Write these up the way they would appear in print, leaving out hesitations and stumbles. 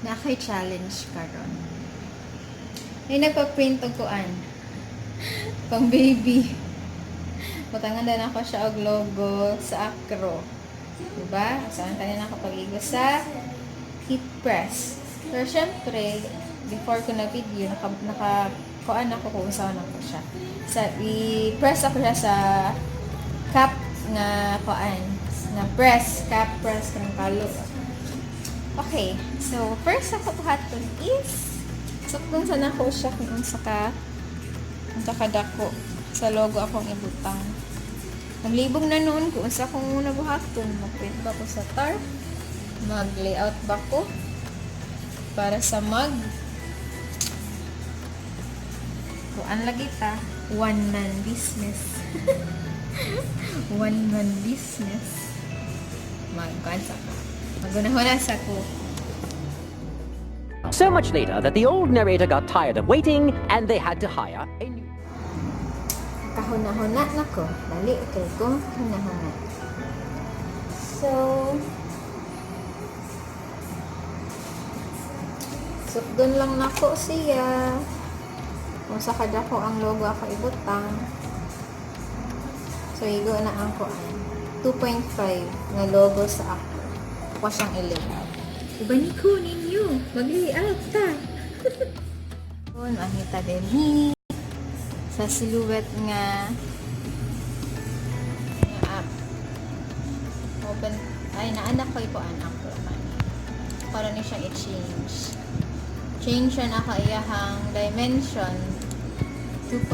Naa ko'y challenge karon. Ay nagpa-print og kuan. Pang baby. Butangan na nako siya og logo sa Acro. Diba? Saan kanina ako pag-igo sa heat press. Pero syempre, before ko na video, naka kuan ako kung saan ako siya. Sa, i-press ako siya sa cup nga kuan, na press, cup press kanang kalo. Okay, so first ako buhaton is sukdon sa nako siya kung unsa ka dako sa logo akong ibutang. Naglibog na noon ko unsa akong una buhaton, mag-print ba ko sa tarp, mag-layout ba ko para sa mag kuan lagi ta, one man business. One man business. Mag kuan sa ko. Magunahuna sa ko. So much later that the old narrator got tired of waiting and they had to hire a new. Kahuna-huna na ko. Dali kay kong hunahuna. So, sukdon lang nako siya. Kung sa kadako ang logo ako ibutang. So, igo na ang kuan. 2.5 nga logo sa ako. Ako siyang i-layout. Uban ko ninyo. Mag-layout ta. Kun, makita din ni sa silhouette nga nga app. Open, ay, naanak ko ikuan ako. Para ni siyang i-change. Change siya na ako iyahang dimension 2.5.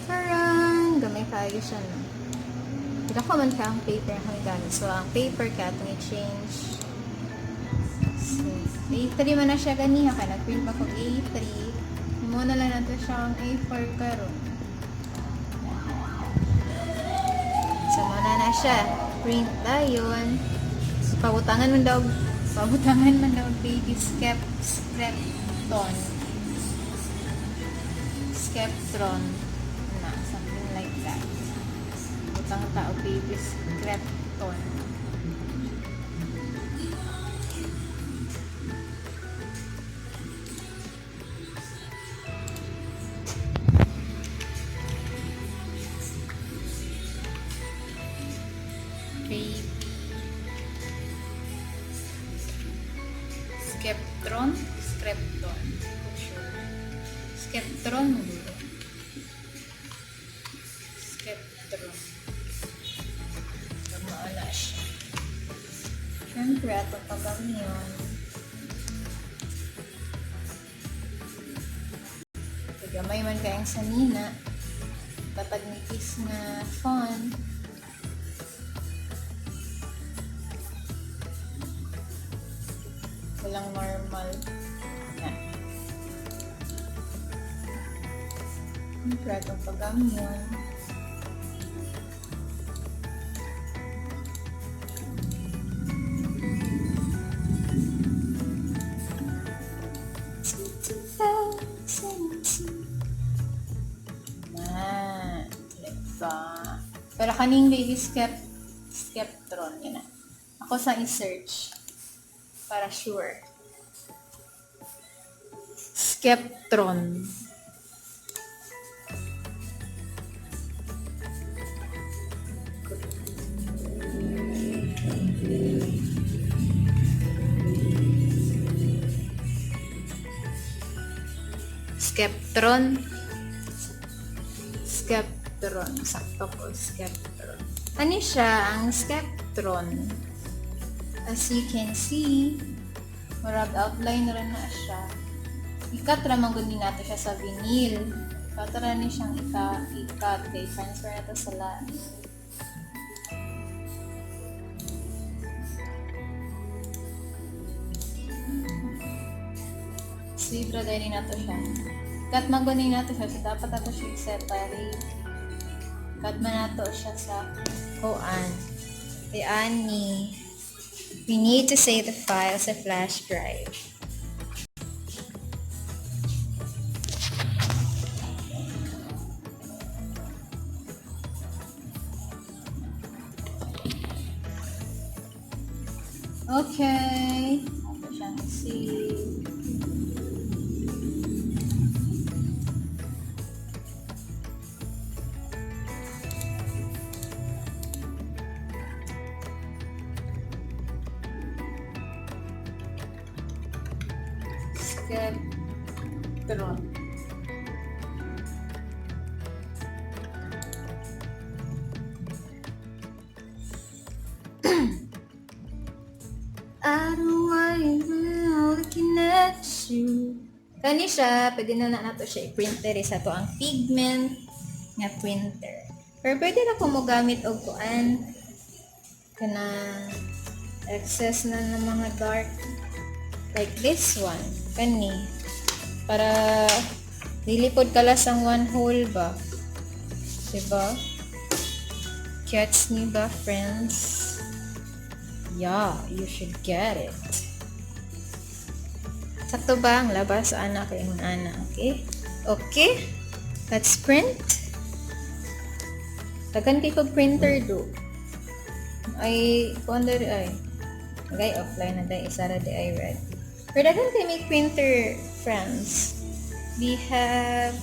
Karan, gamay kaayo siya, no? Hindi ko man ka ang paper ang gamit. So, ang paper ka itong i-change. So, A3 man na siya ganiha ka. Nag-print pa ko A3. Mo na lang nato siya ang A4 karon. So, muna na siya. Print dayon. So, pabutangan man daw baby skepton. Skeptron na, something like that. Butang tao baby skepton. Baby Skeptron? Skrepton. Not sure. Skeptron mo dulo. Skeptron. Maala siya. Siyempre, ato pagamyon. Gamay man kayang sanina. Patag nipis na font. Walang normal na. Siyempre, atong pagamyon. Na, diba? Pero kaning baby Skeptron, yun na. Ako sa i-search. Para sure. Skeptron. Skeptron. Skeptron. Sakto ko. Skeptron. Ano siya? Ang Skeptron. As you can see, murag outline ra na siya. Ikat ra man gud ni nato siya sa vinyl. Ikat ra ni siyang ikat kay transfer na to sa lain. Sleeve ra dahil nato siya. Cut man gud ni nato siya, so dapat ato siya i-separate. Cut man nato siya sa kuan. Kay ani, we need to save the file sa flash drive. Okay. Ato siyang save. Sceptron. I don't want you looking at you. Kani siya, pwede na na nato siya i-print diri sa to ang pigment nga printer. Pero pwede na ko mo gamit og kuan kanang excess na ng mga dark like this one kani para dili pod kalas ang one hole ba, diba? Gets niyo ba, friends? Yeah, you should get it. Sakto ba ang labas, ana, kay imong ana? Okay, okay, let's print. Tagan kay kog printer do ay kuan diri ay gay offline na dai isara di ay ready. Pero daghan kay may printer, friends. We have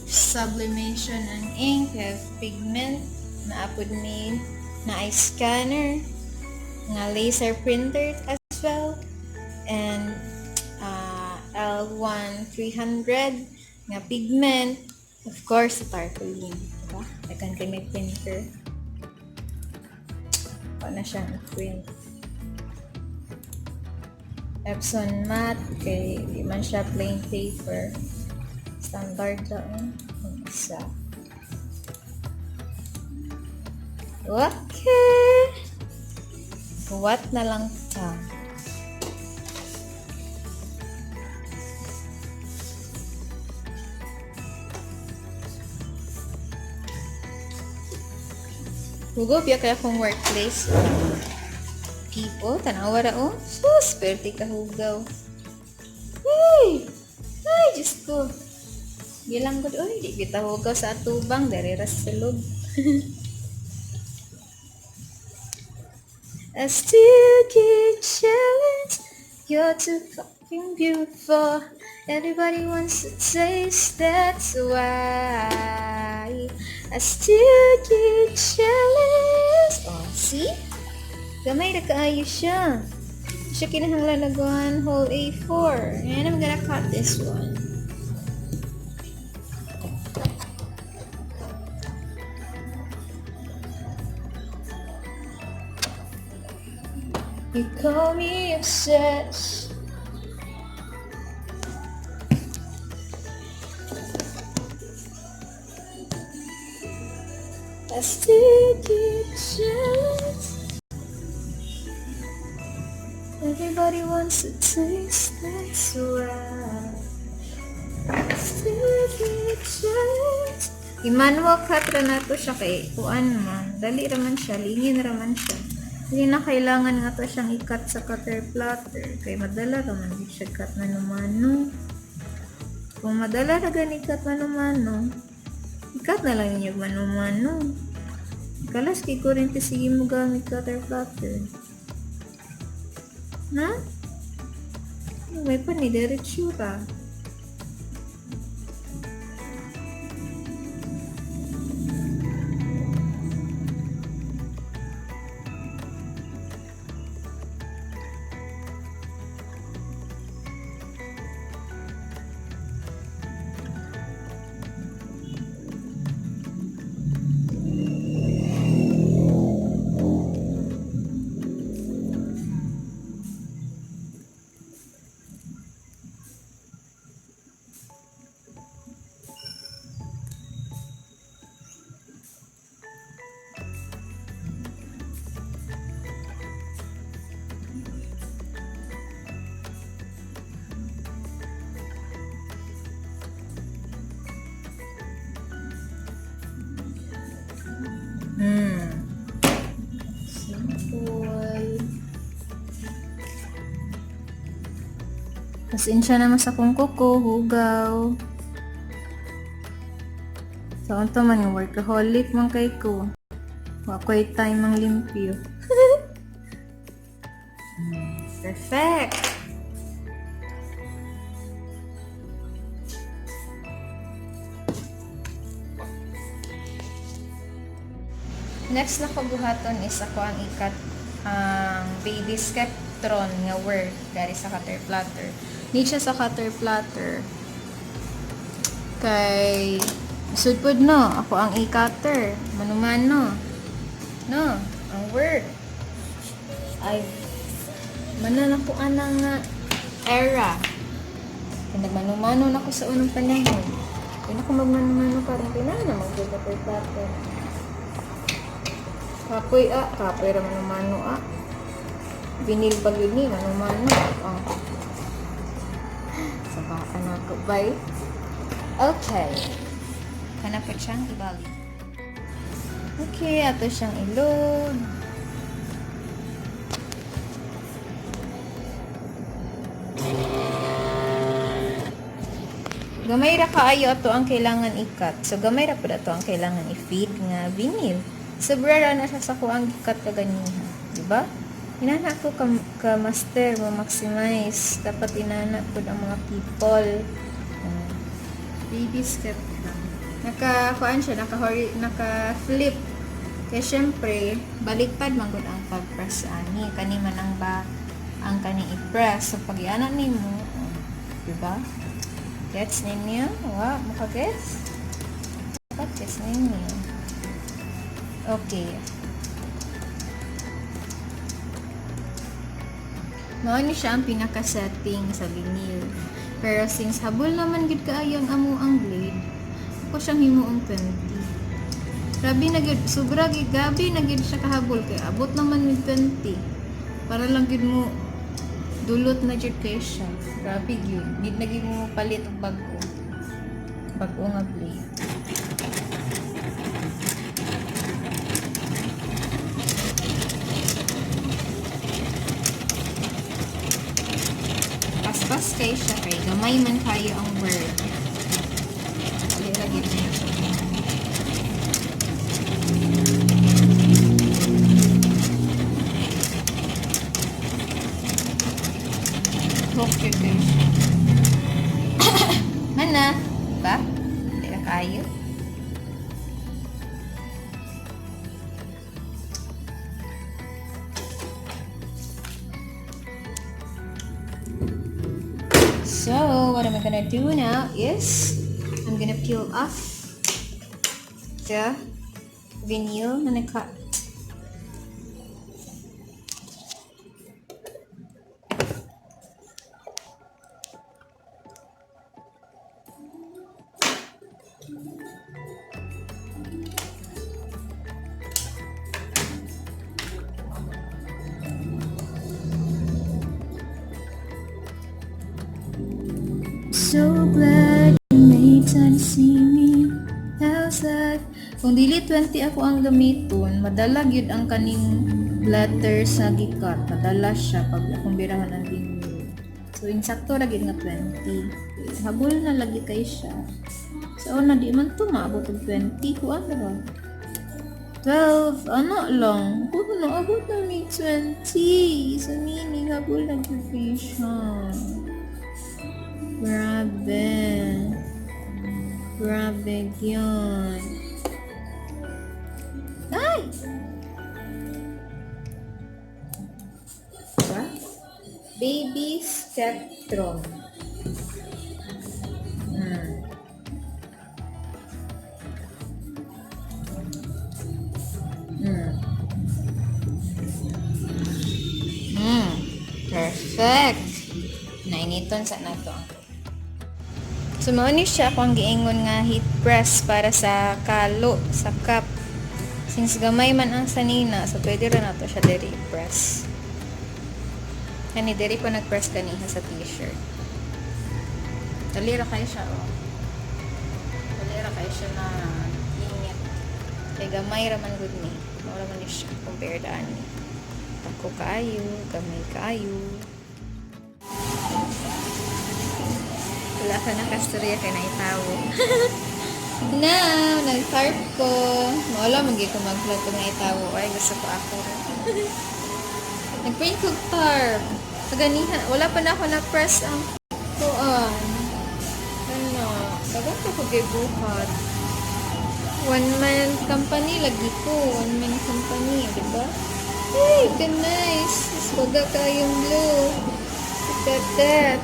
sublimation and ink, we have pigment, naapod ni na ay scanner, nga laser printer as well, and L1 300 nga pigment, of course, sa tarpaulin, diba? Daghan kay may printer. Wala na siyang print. Epson matte, kay di man siya plain paper. Standard lang ang isa. Okay. Buwat na lang ta. Hugo, biya kaya akong workplace. People, tanawa ra oh. Sus, perti ka hugaw. Hey! Ay, Diyos ko. Gilang gud oy, di kita hugaw sa atubang, dere ra sa sulod. I still get jealous. You're too fucking beautiful. Everybody wants to taste. That's why I still get jealous. Oh, see? Gamay ra kaayo siya. Di siya kinahanglan og one whole A4. And I'm gonna cut this one. You call me obsessed. I still get jealous. Everybody wants to taste, that's why I still get jealous. I-manual cut ra nato siya kay kuan man. Dali ra man siya, lingin ra man siya. Hindi na kailangan nga to siyang i-cut sa cutter platter kay madala ra man gid siya cut mano-mano. Kung madala ra gani cut mano-mano, i-cut na lang ninyo mano-mano. Kalas kay kuryente sige mo gamit cutter platter. Na? May pa ni diretso ra. Simple. Pasensya naman sa kong kuko, hugaw. Sa unto man yung workaholic man kay ko. Wa ko'y time mang limpyo. Perfect. Next na ko buhaton is ako ang ikat ang Baby Sceptron nga word dari sa cutter platter. Need siya sa cutter platter. Kay sudpod no, ako ang i-cutter. Manumano. No, ang word. Ay, manan ako anang nga era. Kaya nagmanumano na ako sa unang panahon. Kaya na ako magmanumano karon kaya na mag-cutter platter. Kapoy ah, kapoy ra manumano ah. Vinyl pa gyud ni manumano. Oh. Sabaan ako bay. Okay. Kana pa siyang ibalik. Okay, ato siyang i-load. Gamay ra kaayo ato ang kailangan i-cut. So gamay ra pud ato ang kailangan i-feed nga vinyl. Sobra ra na siya sa kuang gi-cut kaganiha, di ba? Inana ko ka master mo maximize. Dapat inana pud ang mga people. Baby step lang. Naka kuan siya, naka naka flip. Kaya syempre, baliktad man gud ang pag-press ani. Kani man ang ba ang kani i-press. So pag iana nimo, oh, di ba? Gets ninyo? Wa, mukha gets? Dapat gets ninyo. Okay. Mao ni siya ang pinaka-setting sa vinyl. Pero since habol naman gid kaayo ang amo ang blade, ako siyang himuong 20. Grabe na gid, sobra gid, grabe na gid siya kahabol kay abot naman mig 20. Para lang gid mo dulot na jud kay siya. Grabe gyud. Need na gid mo palit og bag-o. Bag-o nga blade. Paspas kay siya kay gamay man kayo ang word. Dali ra gyud niya siya. Hook yun kayo siya. Mana? Diba? Dali ra kayo. So, what am I gonna do now is, I'm gonna peel off the vinyl na na-cut. So glad you made time to see me. How's life? Kung dili 20 ako ang gamiton, madala gyud ang kaning letter sa gikat. Madala siya pag akong birahan ang vinyl. So, insakto ra gyud nga 20. Habol na lagi kay siya. So, una di man to maabot og 20. Kuan ra. 12, ano lang. Kung naabot na ni 20. So, meaning, habol na gyud kay siya. Grabe. Grabe yun. Ay! Diba? Baby Sceptron. Perfect. Nainiton sa nato ang. So, mao ni siya akong giingon nga heat press para sa kalo, sa cup. Since gamay man ang sanina, so pwede ra nato siya diri i-press. Kani diri ko nag-press kaniha sa t-shirt. Dali ra kayo siya, oh. Dali ra kayo siya na init. Kay gamay ra man gud ni. Mao ra man ni siya compared ani. Dako kaayo, gamay kaayo. Wala ka na kastorya kay naitawo. Now, nag-tarp ko. Wala, man gyud ko mag-vlog kung naitawo. Ay, gusto ko ako. Nag-print ko tarp. Paganihan, wala pa na ako na-press ang kuan. Ano, dagat ko gibuhat. One man company lagi ko. One man company, di ba? Hey, the nice. Mas baga kayong blue. Look at that.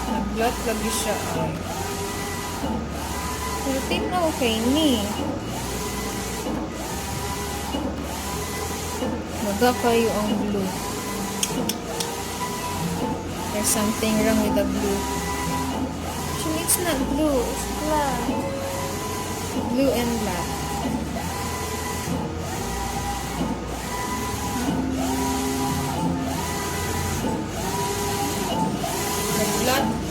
Naglat lagi siya ay. Pero team na okay ni. Baga kayo ang blue. There's something wrong with the blue. Actually, it's not blue. It's black. Blue and black. Nag-blot.